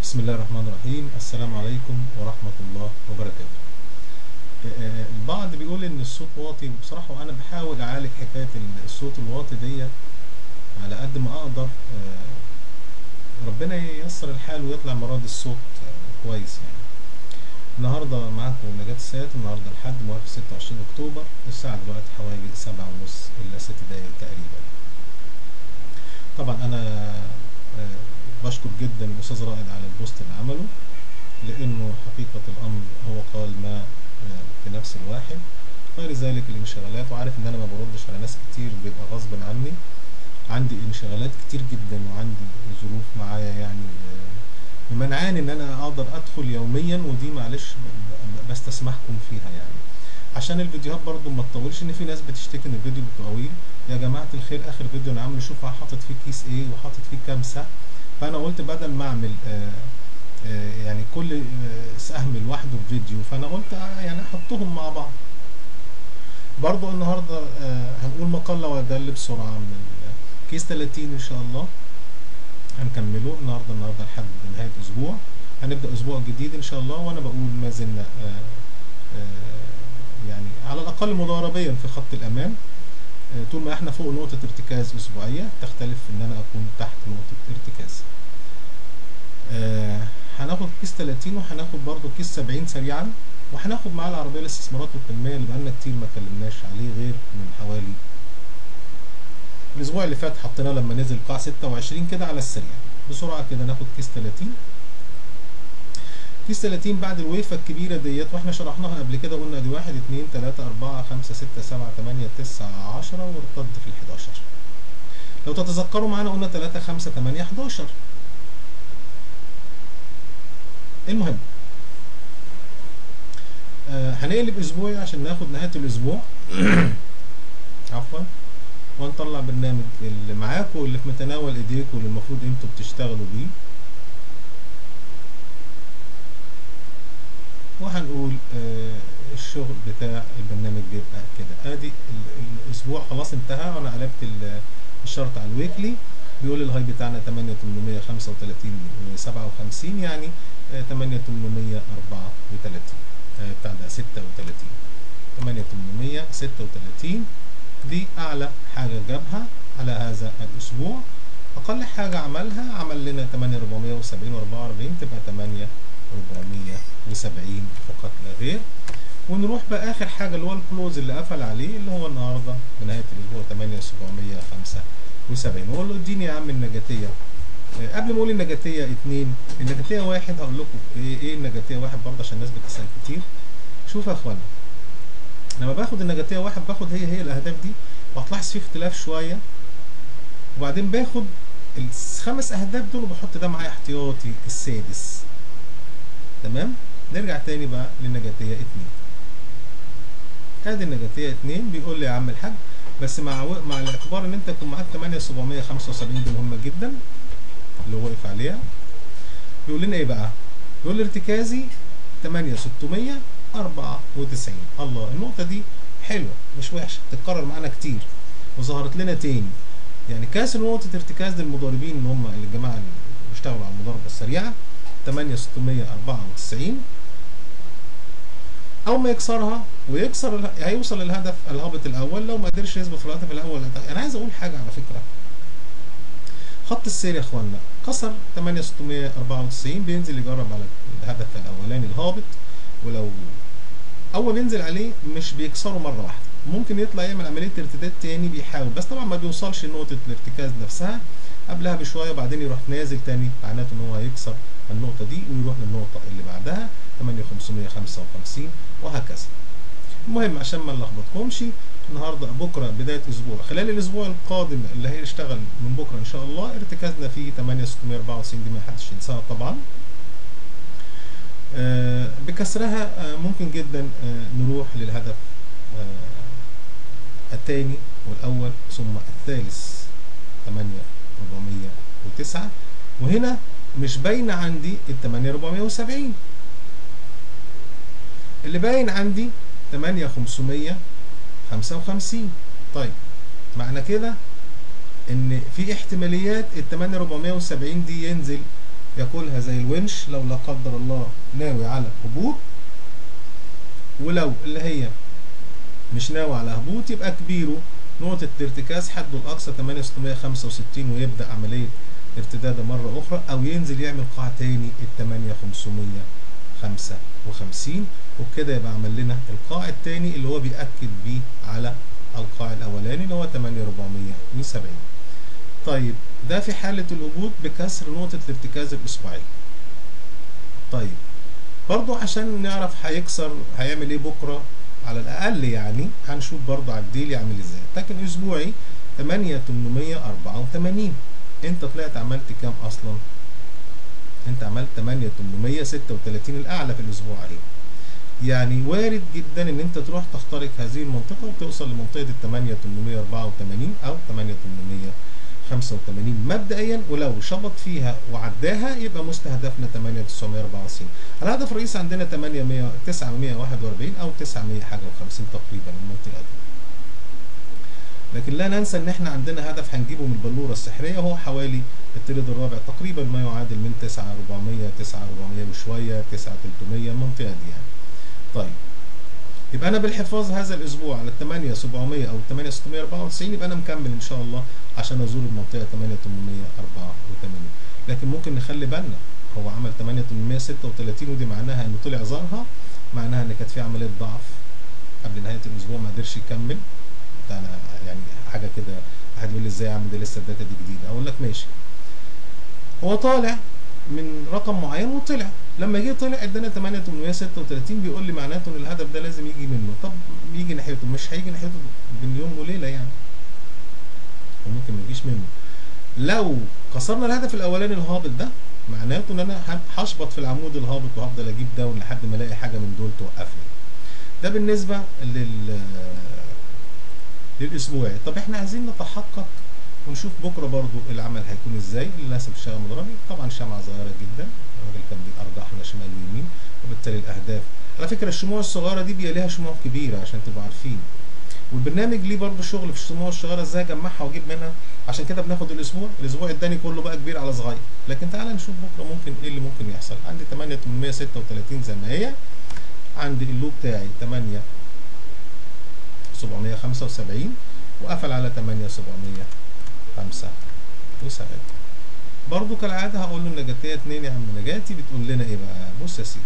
بسم الله الرحمن الرحيم. السلام عليكم ورحمة الله وبركاته. البعض بيقول ان الصوت واطي، بصراحة وانا بحاول اعالج حكاية الصوت الواطي دي على قد ما اقدر. ربنا ييسر الحال ويطلع مراد الصوت كويس. يعني النهارده معاكم نجاة السيد. النهارده الحد موافق 26 اكتوبر، الساعة دلوقتي حوالي 7:30 الا 6 دقايق تقريبا. طبعا انا بشكر جدا الاستاذ رائد على ال post اللي عمله، لانه حقيقة الامر هو قال ما في نفس الواحد. غير ذلك الانشغالات، وعارف ان انا ما بردش على ناس كتير، بيبقى غصب عني، عندي انشغالات كتير جدا وعندي ظروف معايا يعني منعاني ان انا اقدر ادخل يوميا، ودي معلش بستسمحكم فيها يعني عشان الفيديوهات برضو ما تطولش. ان في ناس بتشتكي ان الفيديو طويل. يا جماعة الخير، اخر فيديو انا عامله شوف حاطط فيه case ايه وحاطط فيه كام سهم، فانا قلت بدل ما اعمل يعني كل سهم لوحده في فيديو، فانا قلت يعني احطهم مع بعض. برضو النهارده هنقول مقاله ودل بسرعة من case 30 ان شاء الله هنكمله النهارده لحد نهاية اسبوع، هنبدا اسبوع جديد ان شاء الله. وانا بقول ما زلنا يعني على الاقل مضاربيا في خط الامان، طول ما احنا فوق نقطة ارتكاز اسبوعية، تختلف ان انا اكون تحت نقطة ارتكاز. هناخد case 30 وهناخد برضو case 70 سريعا، وهناخد معاه العربية الاستثمارات والتنمية اللي بقالنا كتير ما اتكلمناش عليه غير من حوالي الاسبوع اللي فات، حطيناه لما نزل قاع 26 كده على السريع بسرعة كده. ناخد case 30. case 30 بعد الويفه الكبيرة ديت، واحنا شرحناها قبل كده، قلنا دي 1 2 3 4 5 6 7 8 9 10 وارتد في ال 11. لو تتذكروا معانا قلنا 3 5 8 11. المهم هنقلب اسبوعي عشان ناخد نهاية الاسبوع عفوا، ونطلع برنامج اللي معاكم واللي في متناول ايديكم واللي المفروض انتوا بتشتغلوا بيه، وهنقول الشغل بتاع البرنامج بيبقى كده. ادي الاسبوع خلاص انتهى، وانا قلبت ال chart على ال weekly، بيقول ال high بتاعنا 8835.57، يعني 8834 بتاع ده 36، 8836 دي اعلى حاجة جابها على هذا الاسبوع. اقل حاجة عملها عمل لنا 8470.44، تبقى 8470 فقط لا غير. ونروح بقى اخر حاجة اللي هو ال close اللي قفل عليه، اللي هو النهارده بنهاية الاسبوع 8775، واقول له اديني يا عم النجاتيه. قبل ما اقول النجاتيه 2، النجاتيه 1 هقول لكم ايه النجاتيه 1 برضه عشان الناس بتسال كتير. شوف يا اخوانا، لما باخد النجاتيه 1 باخد هي الاهداف دي، وهتلاحظ في اختلاف شوية، وبعدين باخد الخمس اهداف دول وبحط ده معايا احتياطي السادس. تمام، نرجع تاني بقى للنجاتيه 2. ادي النجاتيه 2 بيقول لي يا عم الحاج، بس مع الاعتبار ان انت يكون معاك 8775، دي مهمة جدا اللي هو واقف عليها. بيقول لنا ايه بقى؟ بيقول لي ارتكازي 8694. الله، النقطة دي حلوة مش وحشة، تتكرر معانا كتير وظهرت لنا تاني. يعني كاسر نقطة ارتكاز للمضاربين اللي هم الجماعة اللي بيشتغلوا على المضاربة السريعة 8694، أول ما يكسرها ويكسر هيوصل للهدف الهابط الأول. لو ما قدرش يثبت في الهدف الأول، أنا عايز أقول حاجة على فكرة، خط السير يا إخوانا كسر 8694 بينزل يجرب على الهدف الأولاني الهابط، ولو أول بينزل عليه مش بيكسره مرة واحدة، ممكن يطلع يعمل عملية ارتداد تاني، بيحاول بس طبعا ما بيوصلش لنقطة الارتكاز نفسها قبلها بشوية، وبعدين يروح نازل تاني، معناته إن هو هيكسر النقطة دي ويروح للنقطة اللي بعدها 8555 وهكذا. المهم عشان ما نلخبطكمش، النهارده بكره بداية أسبوع، خلال الأسبوع القادم اللي هيشتغل من بكره إن شاء الله ارتكازنا في 8694، دي ما حدش ينساها طبعا. بكسرها ممكن جدا نروح للهدف الثاني والأول ثم الثالث 8409، وهنا مش باينة عندي ال 8470، اللي باين عندي 8555. طيب معنى كده ان في احتماليات ال 8470 دي ينزل ياكلها زي الونش لو لا قدر الله ناوي على هبوط، ولو اللي هي مش ناوي على هبوط يبقى كبيرة نقطة الارتكاز حده الأقصى 8665 ويبدأ عملية ارتداد مرة أخرى، أو ينزل يعمل قاع تاني ال 8555، وبكده يبقى عمل لنا القاع التاني اللي هو بيأكد بيه على القاع الأولاني اللي هو 8470. طيب ده في حالة الهبوط بكسر نقطة الارتكاز الأسبوعية. طيب برضو عشان نعرف هيكسر هيعمل ايه بكرة على الأقل، يعني هنشوف برضو على ال daily عامل ازاي. لكن أسبوعي 8884، انت طلعت عملت كام أصلا؟ انت عملت 8836 الأعلى في الأسبوع اهي. يعني وارد جدا ان انت تروح تخترق هذه المنطقة وتوصل لمنطقة ال 8884 أو 8885 مبدئيا، ولو شبط فيها وعداها يبقى مستهدفنا 8994. الهدف الرئيسي عندنا 941 او 900 حاجة و50 تقريبا المنطقة دي. لكن لا ننسى ان احنا عندنا هدف هنجيبه من البلوره السحريه، وهو حوالي التريد الرابع تقريبا ما يعادل من 9400 9400 وشوية 9300 المنطقة دي يعني. طيب يبقى انا بالحفاظ هذا الاسبوع على 8700 او 8694 يبقى انا مكمل ان شاء الله عشان ازور المنطقة 8884. لكن ممكن نخلي بالنا هو عمل 8836 ودي معناها انه طلع زارها، معناها ان كانت في عملية ضعف قبل نهاية الاسبوع ما قدرش يكمل. ده انا يعني حاجة كده، واحد يقول لي ازاي اعمل ده لسه ال data دي جديدة، اقول لك ماشي، هو طالع من رقم معين وطلع، لما جه طلع ادانا 8836 بيقول لي معناته ان الهدف ده لازم يجي منه. طب يجي ناحيته؟ مش هيجي ناحيته بين يوم وليلة يعني، وممكن ما يجيش منه. لو كسرنا الهدف الاولاني الهابط ده معناته ان انا هشبط في العمود الهابط وهفضل اجيب down لحد ما الاقي حاجة من دول توقفني. ده بالنسبة للاسبوعي. طب احنا عايزين نتحقق ونشوف بكره برضو العمل هيكون ازاي. الناس بتشتغل مضربي طبعا شمعة صغيرة جدا، الراجل كان بيأرجحنا شمال ويمين، وبالتالي الاهداف على فكرة الشموع الصغيرة دي بيليها شموع كبيرة عشان تبقوا عارفين، والبرنامج ليه برضو شغل في الشموع الصغيرة ازاي اجمعها واجيب منها. عشان كده بناخد الاسبوع، الاسبوع الثاني كله بقى كبير على صغير. لكن تعالى نشوف بكره ممكن ايه اللي ممكن يحصل. عندي 8836 زي ما هي، عندي ال low بتاعي 8775 وقفل على 8775. برضو كالعادة هقول له النجاتيه 2 يا عم نجاتي، بتقول لنا ايه بقى؟ بص يا سيدي،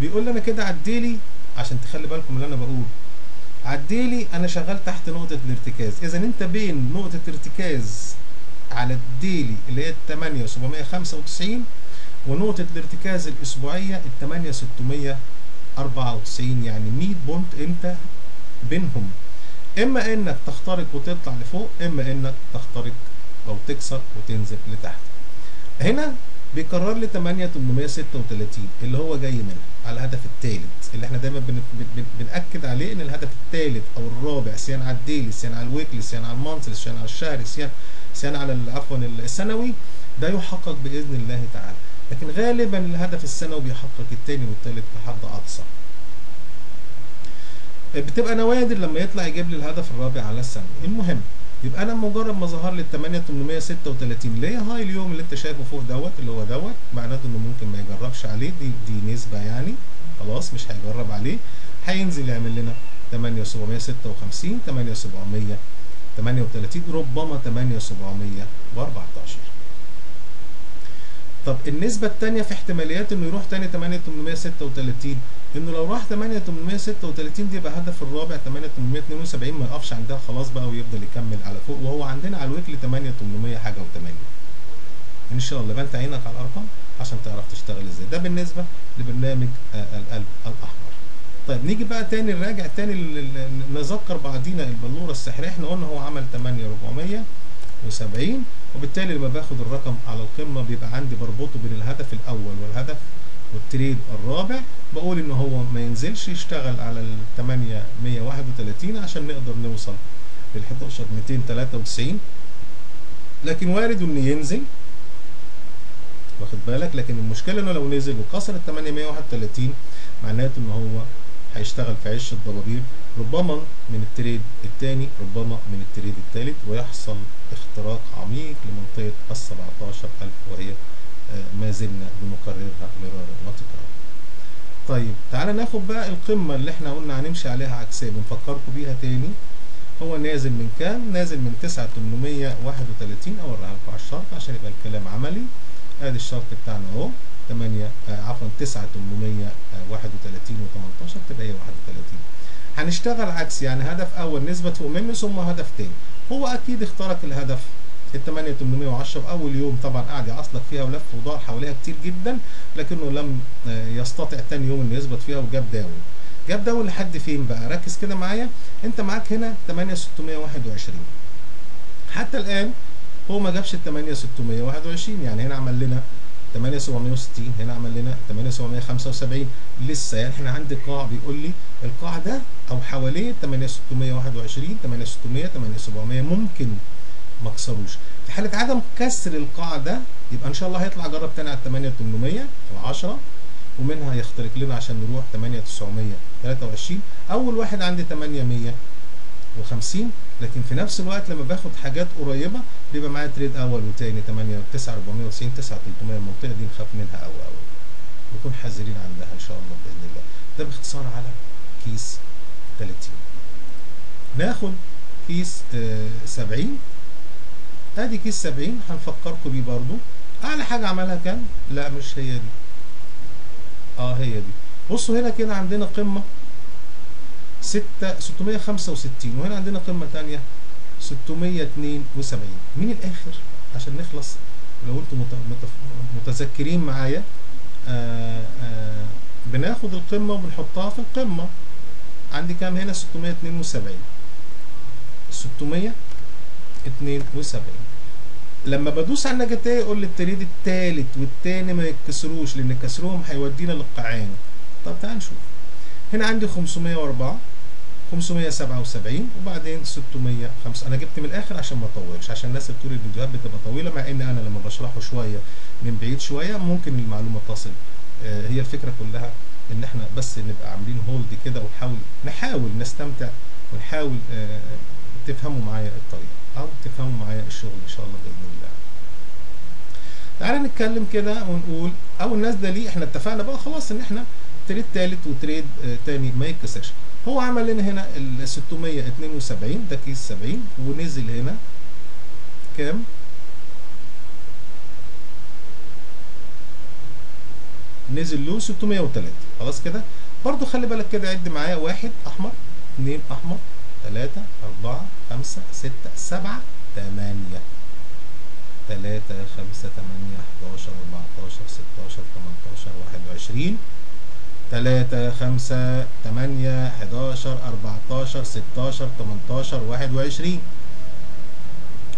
بيقول لنا كده على ال daily عشان تخلي بالكم اللي انا بقوله. على ال daily انا شغال تحت نقطة الارتكاز، اذا انت بين نقطة ارتكاز على ال daily اللي هي 8795 ونقطة الارتكاز الاسبوعية 8694، يعني 100 point انت بينهم. اما انك تخترق وتطلع لفوق، اما انك تخترق او تكسر وتنزل لتحت. هنا بيكرر لي 8836 اللي هو جاي منها على الهدف الثالث اللي احنا دايما بنأكد عليه، ان الهدف الثالث او الرابع سيان على ال daily، سيان على ال weekly، سيان على ال monthly، سيان على الشهري، سيان على عفوا السنوي، ده يحقق باذن الله تعالى. لكن غالبا الهدف السنوي بيحقق الثاني والثالث كحد اقصى. بتبقى نوادر لما يطلع يجيب لي الهدف الرابع على السنوي. المهم يبقى انا مجرد ما ظهر لي 8836 اللي هي high اليوم اللي انت شايفه فوق دوت اللي هو دوت، معناته انه ممكن ما يجربش عليه، دي نسبه يعني خلاص مش هيجرب عليه، هينزل يعمل لنا 8756، 8738، ربما 8714. طب النسبة الثانية في احتماليات انه يروح تاني 8836، انه لو راح 8836 دي يبقى هدف الرابع 8872 ما يقفش عندها خلاص بقى ويفضل يكمل على فوق، وهو عندنا على ال weekly 8800 حاجة و80 ان شاء الله. يبقى انت عينك على الارقام عشان تعرف تشتغل ازاي. ده بالنسبة لبرنامج القلب الاحمر. طيب نيجي بقى تاني نراجع تاني نذكر بعضينا البلوره السحريه. احنا قلنا هو عمل 8470، وبالتالي لما باخد الرقم على القمه بيبقى عندي بربطه بين الهدف الاول والهدف وال trade الرابع، بقول ان هو ما ينزلش يشتغل على ال 8131 عشان نقدر نوصل لل 11293، لكن وارد انه ينزل، واخد بالك. لكن المشكلة انه لو نزل وكسر ال 831 معناته ان هو هيشتغل في عش الضبابير، ربما من ال trade الثاني، ربما من ال trade الثالث، ويحصل اختراق عميق لمنطقه ال 17000 وهي ما ما زلنا بنكررها مرارا وتكرارا. طيب تعالى ناخد بقى القمة اللي احنا قلنا هنمشي عليها عكسية، بنفكركم بيها تاني. هو نازل من كام؟ نازل من 9831. اوريها لكم على ال chart عشان يبقى الكلام عملي. ادي ال chart بتاعنا اهو، 8 عفوا 9831 و18 تبقى هي 31. هنشتغل عكس، يعني هدف اول نسبة فوق منه ثم هدف تاني. هو اكيد اخترق الهدف ال 8810 في اول يوم، طبعا قعد يعصلك فيها ولف ودار حواليها كتير جدا، لكنه لم يستطع تاني يوم انه يثبت فيها وجاب down. جاب down لحد فين بقى؟ ركز كده معايا، انت معاك هنا 8621. حتى الان هو ما جابش ال 8621، يعني هنا عمل لنا 8760، هنا عمل لنا 8775 لسه. يعني احنا عندي قاع بيقول لي القاع ده او حواليه 8621، 8600، 8700 ممكن ما كسروش. في حاله عدم كسر القاع ده يبقى ان شاء الله هيطلع جرب تاني على 8810، ومنها يخترق لنا عشان نروح 8923. اول واحد عندي 850، لكن في نفس الوقت لما باخد حاجات قريبه بيبقى معايا trade اول وتاني 8 9490 9300. المنطقة دي نخاف منها قوي قوي، نكون حذرين عندها ان شاء الله باذن الله. ده باختصار على كيس 30. ناخد كيس 70. ادي كيس 70 هنفكركم بيه برضو. اعلى حاجة عملها كام؟ لا مش هي دي، هي دي. بصوا هنا كده عندنا قمة 665، وهنا عندنا قمة ثانية 672. من الاخر عشان نخلص، لو انتم متذكرين معايا بناخد القمه وبنحطها في القمه. عندي كام هنا؟ 672. 672 لما بدوس على النجتيه يقول لي ال trade الثالث والثاني ما يتكسروش، لان كسرهم هيودينا للقاعان. طب تعال نشوف. هنا عندي 504، 577، وبعدين 605. انا جبت من الاخر عشان ما اطولش، عشان الناس اللي بتقول الفيديوهات بتبقى طويلة، مع ان انا لما بشرحه شوية من بعيد شوية ممكن المعلومة تصل. هي الفكرة كلها ان احنا بس نبقى عاملين hold كده، ونحاول نستمتع، ونحاول تفهموا معايا الطريقة او تفهموا معايا الشغل ان شاء الله باذن الله. تعالى نتكلم كده ونقول اول نازله ليه. احنا اتفقنا بقى خلاص ان احنا trade تالت و trade تاني ما يتكسرش. هو عمل لنا هنا ال 672، ده كيس 70، ونزل هنا كام؟ نزل له 603. خلاص كده برضو خلي بالك كده، عد معايا 1 احمر، 2 احمر، 3 4 5 6 7 8، 3 5 8 11 14 16 18 21، 3 5 8 11 14 16 18 21،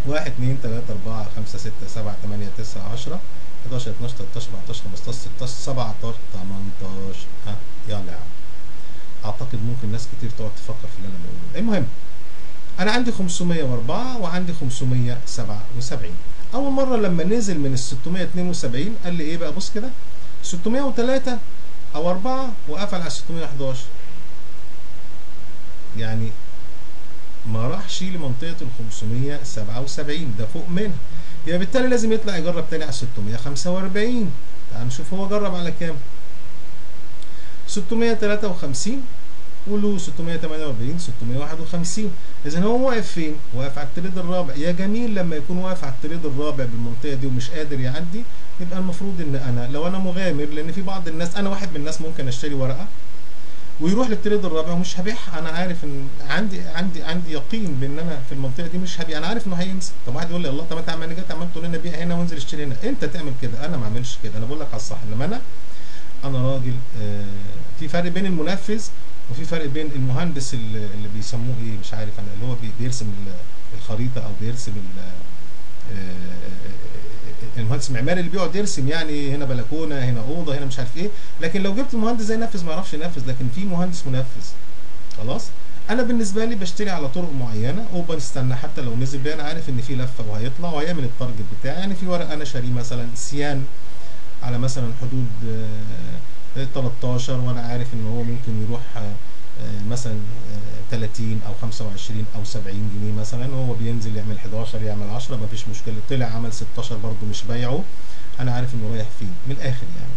1 2 3 4 5 6 7 8 9 10 11 12 13 14 15 16 17 18. ها يلا يا عم، اعتقد ممكن ناس كتير تقعد تفكر في اللي انا بقوله. المهم انا عندي 504 وعندي 577. اول مرة لما نزل من ال 672 قال لي ايه بقى؟ بص كده 603 او 4 وقفل على 611، يعني ما راحش لمنطقه ال 577، ده فوق منها، يبقى بالتالي لازم يطلع يجرب تاني على 645. تعال نشوف هو جرب على كام. 653 وله 648، 651. اذا هو واقف فين؟ واقف على ال trade الرابع. يا جميل لما يكون واقف على ال trade الرابع بالمنطقة دي ومش قادر يعدي، يبقى المفروض ان انا لو انا مغامر، لان في بعض الناس، انا واحد من الناس ممكن اشتري ورقة ويروح لل trade الرابع ومش هبيعها، انا عارف ان عندي يقين بان انا في المنطقة دي مش هبيع، انا عارف انه هينزل. طب واحد يقول لي الله، طب انت عمال جت عمال تقول لنا بيع هنا وانزل اشتري هنا، انت تعمل كده، انا ما اعملش كده، انا بقول لك على الصح. انما انا راجل في فرق بين المنفذ وفي فرق بين المهندس اللي بيسموه ايه مش عارف انا، اللي هو بيرسم الخريطة او بيرسم المهندس المعماري اللي بيقعد يرسم، يعني هنا بلكونة هنا اوضة هنا مش عارف ايه. لكن لو جبت المهندس ده ينفذ ما يعرفش ينفذ، لكن في مهندس منفذ. خلاص انا بالنسبة لي بشتري على طرق معينة وبستنى حتى لو نزل بيا، انا عارف ان في لفه وهيطلع وهيعمل ال target بتاعي. يعني في ورقة انا شاريه مثلا سيان على مثلا حدود 13، وانا عارف ان هو ممكن يروح مثلا 30 او 25 او 70 جنيه مثلا، وهو بينزل يعمل 11 يعمل 10 مفيش مشكلة. طلع عمل 16 برده مش بايعه، انا عارف انه رايح فين من الاخر يعني.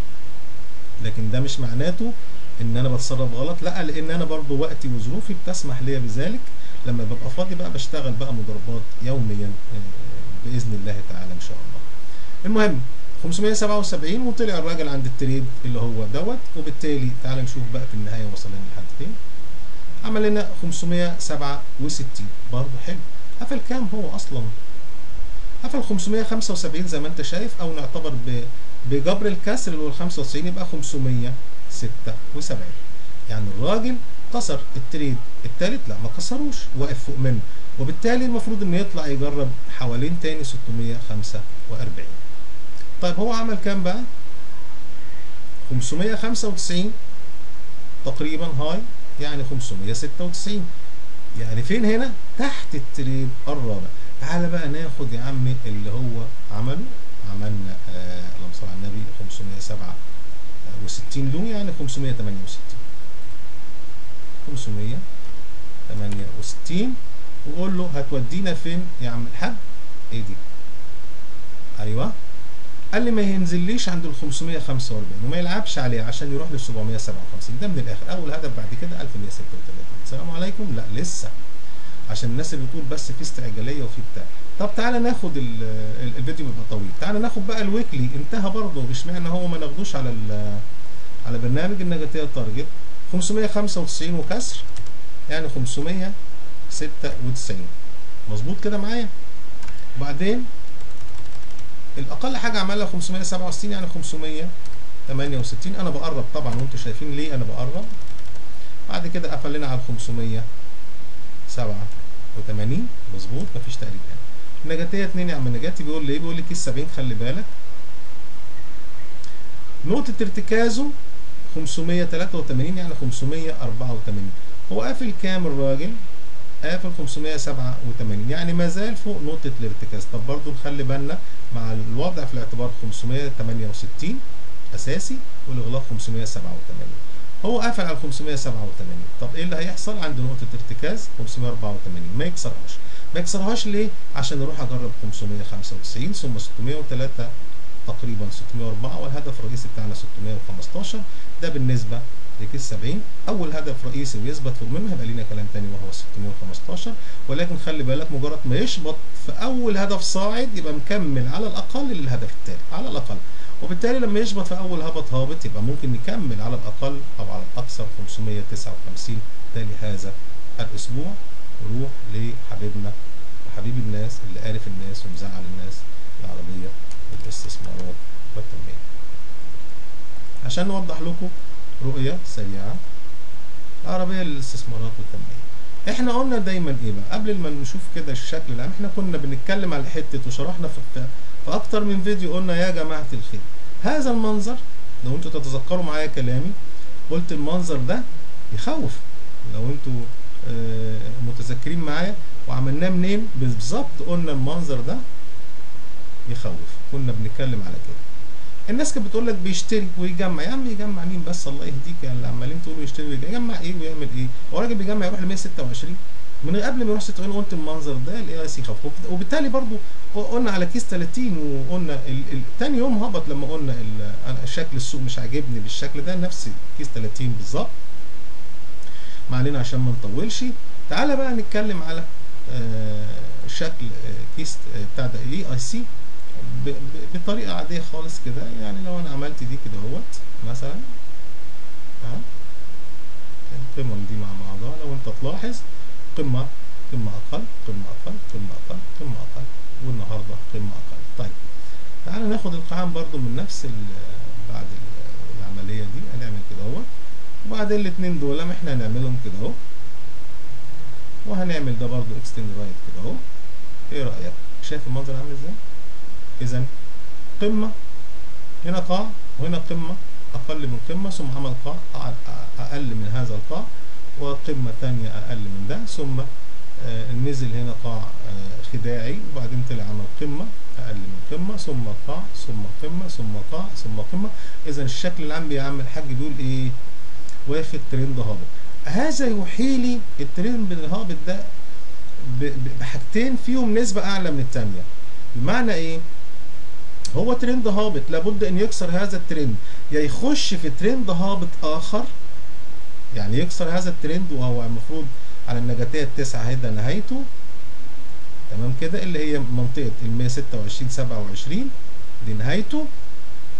لكن ده مش معناته ان انا بتصرف غلط، لا، لان انا برضو وقتي وظروفي بتسمح لي بذلك. لما ببقى فاضي بقى بشتغل بقى مضاربات يوميا باذن الله تعالى ان شاء الله. المهم 577 وطلع الراجل عند ال trade اللي هو دوت، وبالتالي تعالى نشوف بقى في النهاية وصل لنا لحد فين. عمل لنا 567 برضه حلو. قفل كام هو اصلا؟ قفل 575 زي ما انت شايف، او نعتبر بجبر الكسر اللي هو 95 يبقى 576. يعني الراجل كسر ال trade الثالث، لا ما كسروش، واقف فوق منه، وبالتالي المفروض انه يطلع يجرب حوالين تاني 645. طيب هو عمل كام بقى؟ 595 تقريبا high، يعني 596، يعني فين هنا؟ تحت ال trade الرابع. تعالى بقى ناخد يا عمي اللي هو عمله. عملنا اللهم صل على النبي 567 له، يعني 568، 568، وقول له هتودينا فين يا عم الحاج؟ ايه دي؟ ايوه، قال لي ما ينزليش عند ال 545 وما يلعبش عليه عشان يروح لل 757. ده من الاخر. اول هدف بعد كده 1136. السلام عليكم. لا لسه، عشان الناس اللي بتقول بس في استعجاليه وفي بتاع. طب تعالى ناخد الفيديو بيبقى طويل، تعالى ناخد بقى ال weekly. انتهى برضه، اشمعنى هو ما ناخدوش على على برنامج النجاتيه target 595 وكسر، يعني 596 مظبوط كده معايا. وبعدين الاقل حاجة عملها 567، يعني 568. انا بقرب طبعا وانتم شايفين ليه انا بقرب. بعد كده قفل لنا على 587 مظبوط، مفيش تقريب هنا. النجاتيه 2 يا عم نجاتي بيقول لي ايه؟ بيقول لي كيس 70، خلي بالك نقطة ارتكازه 583، يعني 584. هو قافل كام الراجل؟ قافل 587، يعني ما زال فوق نقطة الارتكاز. طب برضو نخلي بالنا مع الوضع في الاعتبار 568 أساسي والإغلاق 587، هو قافل على 587. طب إيه اللي هيحصل؟ عنده نقطة ارتكاز 584، ما يكسرهاش. ما يكسرهاش ليه؟ عشان يروح أجرب 595 ثم 603 تقريبا 604، والهدف الرئيسي بتاعنا 615. ده بالنسبة لكيس 70. اول هدف رئيسي ويثبت فوق منه هيبقى لينا كلام تاني وهو 615، ولكن خلي بالك مجرد ما يشبط في اول هدف صاعد يبقى مكمل على الاقل للهدف التالي على الاقل، وبالتالي لما يشبط في اول هبط هابط يبقى ممكن نكمل على الاقل او على الاكثر 559 تالي هذا الاسبوع. نروح لحبيبنا وحبيب الناس اللي قارف الناس ومزعل الناس، العربية للاستثمارات والتنمية، عشان نوضح لكم رؤية سريعة. العربية للاستثمارات والتنمية، احنا قلنا دايما ايه بقى قبل ما نشوف كده الشكل العام؟ احنا كنا بنتكلم على حتة وشرحنا في اكتر من فيديو، قلنا يا جماعة الخير هذا المنظر لو انتوا تتذكروا معايا كلامي، قلت المنظر ده يخوف لو انتوا متذكرين معايا. وعملناه منين بالظبط؟ قلنا المنظر ده يخوف، كنا بنتكلم على كده. الناس كانت بتقول لك بيشتري ويجمع. يا عم يجمع مين بس، الله يهديك، يعني اللي عمالين تقولوا يشتري ويجمع ايه ويعمل ايه؟ هو راجل بيجمع يروح ل 126 من قبل ما يروح 26. قلت المنظر ده ال AIC يخوف، وبالتالي برضو قلنا على كيس 30، وقلنا تاني يوم هبط لما قلنا شكل السوق مش عاجبني بالشكل ده، نفس كيس 30 بالظبط. ما علينا عشان ما نطولش. تعالى بقى نتكلم على شكل كيس بتاع ده AIC بطريقة عادية خالص كده. يعني لو انا عملت دي كده اهوت مثلا، القمم دي مع بعضها لو انت تلاحظ قمة، قمة اقل، قمة اقل، قمة اقل، قمة اقل، والنهارده قمة اقل. طيب تعالى ناخد القاعان برضو من نفس بعد العملية دي، هنعمل كده اهوت، وبعدين الاتنين دول احنا هنعملهم كده اهو، وهنعمل ده برضو extend right كده اهو. ايه رايك؟ شايف المنظر عامل ازاي؟ اذا قمة هنا قاع، وهنا قمة اقل من قمة، ثم عمل قاع اقل من هذا القاع، وقمة ثانية اقل من ده، ثم نزل هنا قاع خداعي، وبعدين طلع عمل قمة اقل من قمة، ثم قاع، ثم قمة، ثم قاع، ثم قمة. اذا الشكل العام يا عم الحاج بيقول ايه؟ واخد ترند هابط. هذا يحيلي الترند الهابط ده بحاجتين فيهم نسبه اعلى من الثانية. بمعنى ايه؟ هو ترند هابط، لابد ان يكسر هذا الترند، يا يخش في ترند هابط اخر، يعني يكسر هذا الترند وهو المفروض على النجاتيه التسعة هيدا نهايته، تمام كده، اللي هي منطقة ال 126 27 دي نهايته،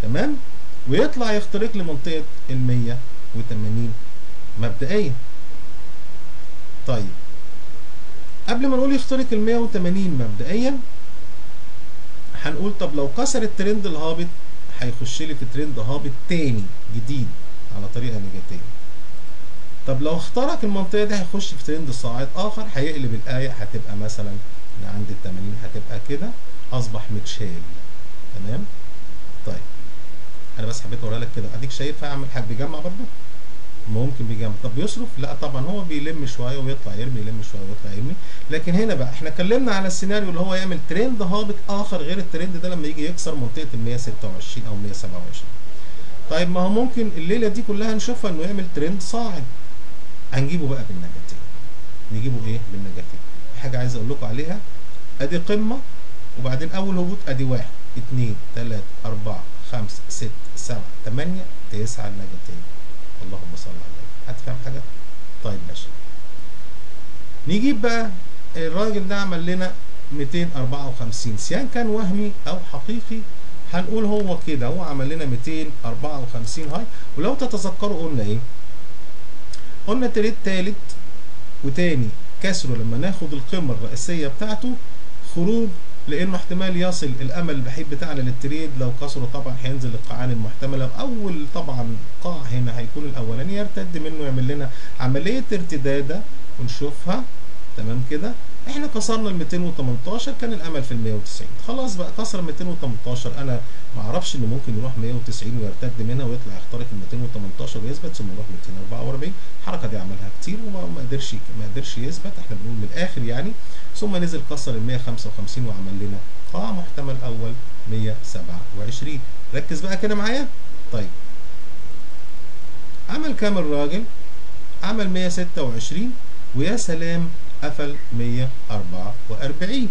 تمام، ويطلع يخترق لمنطقه ال 180 مبدئيا. طيب قبل ما نقول يخترق ال 180 مبدئيا، هنقول طب لو كسر الترند الهابط هيخش لي في ترند هابط تاني جديد على طريقه نجاتيه. طب لو اخترق المنطقة دي هيخش في ترند صاعد اخر، هيقلب الايه، هتبقى مثلا من عند ال 80 هتبقى كده، اصبح متشال، تمام. طيب انا بس حبيت اوريها لك كده، اديك شايفها عامل حاجة بيجمع برضه، ممكن بيجمع. طب بيصرف؟ لا طبعا، هو بيلم شوية ويطلع يرمي، يلم شوية ويطلع يرمي. لكن هنا بقى احنا اتكلمنا على السيناريو اللي هو يعمل ترند هابط اخر غير الترند ده لما يجي يكسر منطقة ال 126 او 127. طيب ما هو ممكن الليلة دي كلها نشوفها انه يعمل ترند صاعد، هنجيبه بقى بالنجاتيه. نجيبه ايه؟ بالنجاتيه. حاجة عايز اقول لكم عليها، ادي قمة وبعدين اول هبوط، ادي 1 2 3 4 5 6 7 8 9 النجاتيه. اللهم صل على النبي. حد فاهم حاجة؟ طيب ماشي. نجيب بقى الراجل ده عمل لنا 254، سيان كان وهمي او حقيقي، هنقول هو كده، هو عمل لنا 254 high. ولو تتذكروا قلنا ايه؟ قلنا trade تالت وتاني كسره لما ناخد القمه الرئيسية بتاعته خروج، لانه احتمال يصل الامل الوحيد بتاعنا لل trade لو كسره طبعا هينزل للقاعان المحتملة. اول طبعا قاع هنا هيكون الاولاني، يرتد منه يعمل لنا عملية ارتداده ونشوفها، تمام كده. احنا كسرنا ال 218، كان الامل في ال 190، خلاص بقى كسر 218، انا ما اعرفش انه ممكن يروح 190 ويرتد منها ويطلع يخترق ال 218 ويثبت، ثم يروح 244. الحركة دي عملها كتير وما قدرش يثبت، احنا بنقول من الاخر يعني. ثم نزل كسر ال 155 وعمل لنا قاع محتمل اول 127. ركز بقى كده معايا. طيب عمل كام الراجل؟ عمل 126، ويا سلام قفل 144،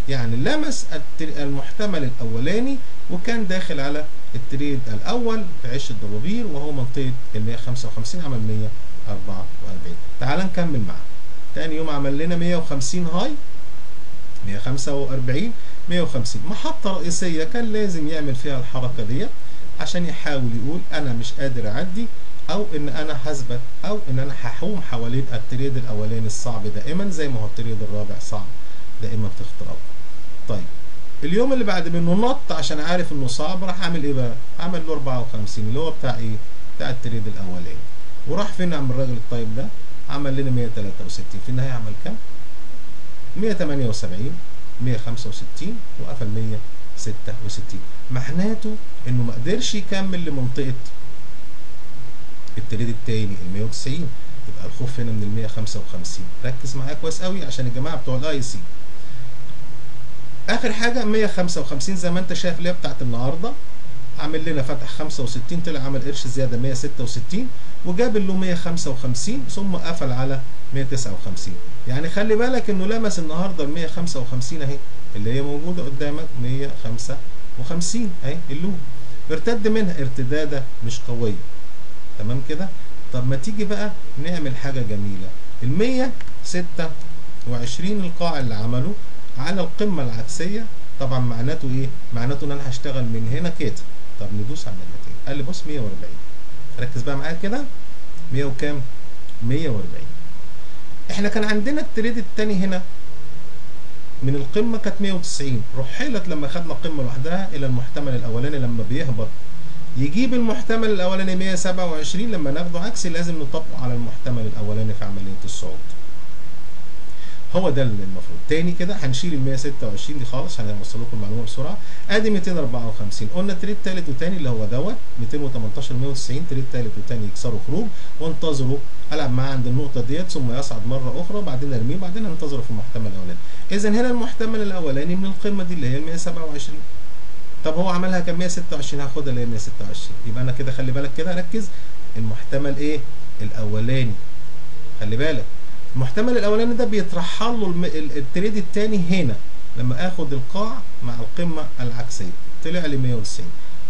يعني لمس المحتمل الاولاني وكان داخل على ال trade الاول في عش الضبابير وهو منطقة ال 155، عمل 144. تعال نكمل معاه. تاني يوم عمل لنا 150 high، 145، 150، محطة رئيسية كان لازم يعمل فيها الحركة ديت عشان يحاول يقول انا مش قادر اعدي، او ان انا هثبت، او ان انا هحوم حوالين ال trade الاولاني الصعب دائما، زي ما هو ال trade الرابع صعب دائما في اختراقه. طيب اليوم اللي بعد منه نط عشان عارف انه صعب، راح عامل ايه بقى؟ عمل له 54 اللي هو بتاع ايه؟ بتاع ال trade الاولاني. وراح فين عم الراجل الطيب ده؟ عمل لنا 163، في النهاية عمل كام؟ 178، 165، وقفل 166. معناته انه ما قدرش يكمل لمنطقه ال trade التاني ال 190، يبقى الخوف هنا من ال 155. ركز معايا كويس قوي عشان الجماعة بتوع ال IC. اخر حاجة 155 زي ما انت شايف اللي هي بتاعت النهارده، عامل لنا فتح 65، طلع عمل قرش زيادة 166، وجاب له 155، ثم قفل على 159. يعني خلي بالك انه لمس النهارده ال 155 اهي اللي هي موجودة قدامك 155 اهي ال low، ارتد منها ارتداده مش قوية، تمام كده. طب ما تيجي بقى نعمل حاجة جميلة، ال 126 القاع اللي عمله على القمه العكسيه، طبعا معناته ايه؟ معناته ان انا هشتغل من هنا كده. طب ندوس على النجاتين، قال لي بص 140، ركز بقى معايا كده، 100 وكام؟ 140. احنا كان عندنا ال trade الثاني هنا من القمه كانت 190، رحلت لما خدنا القمه لوحدها الى المحتمل الاولاني لما بيهبط يجيب المحتمل الاولاني 127، لما ناخده عكسي لازم نطبقه على المحتمل الاولاني في عملية الصعود. هو ده اللي المفروض. تاني كده هنشيل ال 126 دي خالص عشان اوصل لكم المعلومة بسرعة. ادي 254، قلنا trade تالت وتاني اللي هو دوت 218 190، trade تالت وتاني يكسروا خروج، وانتظروا العب معاه عند النقطة ديت ثم يصعد مرة اخرى وبعدين ارميه وبعدين انتظره في المحتمل الاولاني. اذا هنا المحتمل الاولاني من القمه دي اللي هي ال 127. طب هو عملها كام؟ 126، هاخدها اللي هي 126. يبقى انا كده خلي بالك كده، ركز، المحتمل ايه؟ الاولاني. خلي بالك المحتمل الاولاني ده بيترحل له ال trade الثاني هنا لما اخد القاع مع القمه العكسيه. طلع لي 190.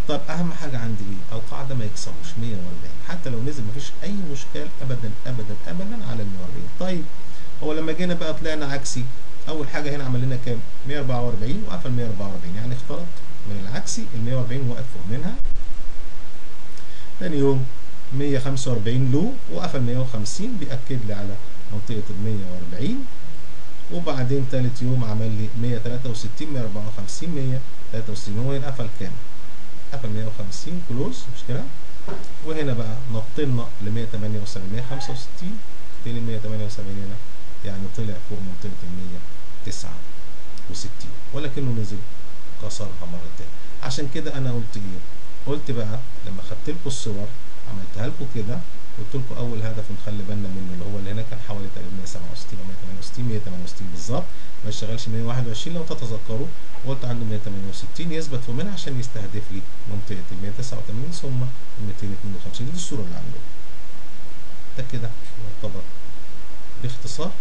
طب اهم حاجة عندي ايه؟ القاعدة ما يكسروش 140، حتى لو نزل مفيش اي مشكلة ابدا ابدا ابدا على 140. طيب هو لما جينا بقى طلعنا عكسي، اول حاجة هنا عمل لنا كام؟ 144 وقفل 144، يعني اخترق من العكسي ال 140 وقف فوق منها. تاني يوم 145 لو وقفل 150، بيأكد لي على منطقة ال 140. وبعدين تالت يوم عمل لي 163 154 163، هو هنا قفل كام؟ قفل 150 close، مش كده؟ وهنا بقى نطلنا ل 178 165، تاني 178 هنا، يعني طلع فوق منطقة ال 169، ولكنه نزل كسرها مرة تاني. عشان كده أنا قلت إيه؟ قلت بقى لما خدت لكم الصور عملتها لكم كده، قلت لكم أول هدف نخلي بالنا منه اللي هو اللي هنا كان حوالي تقريبا 167 أو 168، 168 بالظبط، ما اشتغلش 121 لو تتذكروا، وقلت عنده 168 يثبت فوق منها عشان يستهدف لي منطقة ال 189 ثم ال 252. دي الصورة اللي عنده. ده كده يعتبر باختصار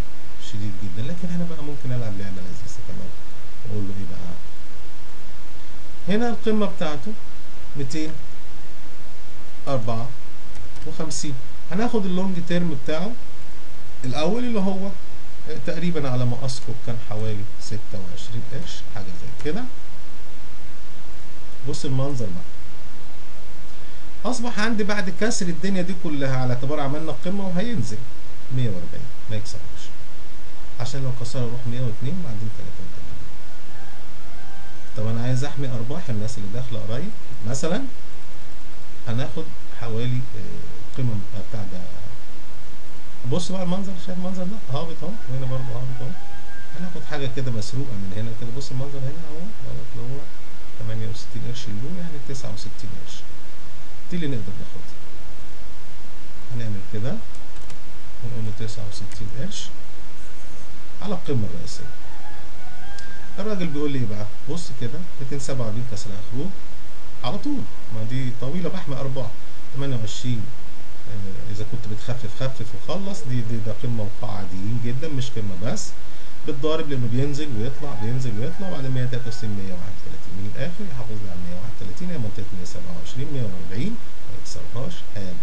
شديد جدا. لكن هنا بقى ممكن ألعب لعبة لذيذة كمان، وأقول له إيه بقى؟ هنا القمة بتاعته 254، هناخد ال long term بتاعه الأول اللي هو تقريبا على ما أذكر كان حوالي 26 قرش حاجة زي كده. بص المنظر بقى، أصبح عندي بعد كسر الدنيا دي كلها على اعتبار عملنا القمة وهينزل 140، ما يكسرش، عشان لو كسر يروح 102 وبعدين 83. طب أنا عايز أحمي أرباح الناس اللي داخلة قريب، مثلا هناخد حوالي قمم بتاع ده. بص بقى المنظر، شايف المنظر ده؟ هابط اهو، وهنا برضه هابط اهو. هناخد حاجة كده مسروقه من هنا كده. بص المنظر هنا اهو دوت اللي هو 68 قرش اللو، يعني 69 قرش، دي اللي نقدر ناخدها. هنعمل كده ونقول له 69 قرش على القمه الرئيسية. الراجل بيقول لي ايه بقى؟ بص كده 247 كسر خروج على طول، ما دي طويلة بحمي ارباح. 28 اذا كنت بتخفف خفف وخلص، دي ده قمة وقاعه عاديين جدا، مش قمة بس بتضارب لانه بينزل ويطلع بينزل ويطلع. وبعدين 163 131 من الاخر يحافظ لي على 131، هي منطقة 127 140 ما يكسرهاش ابدا.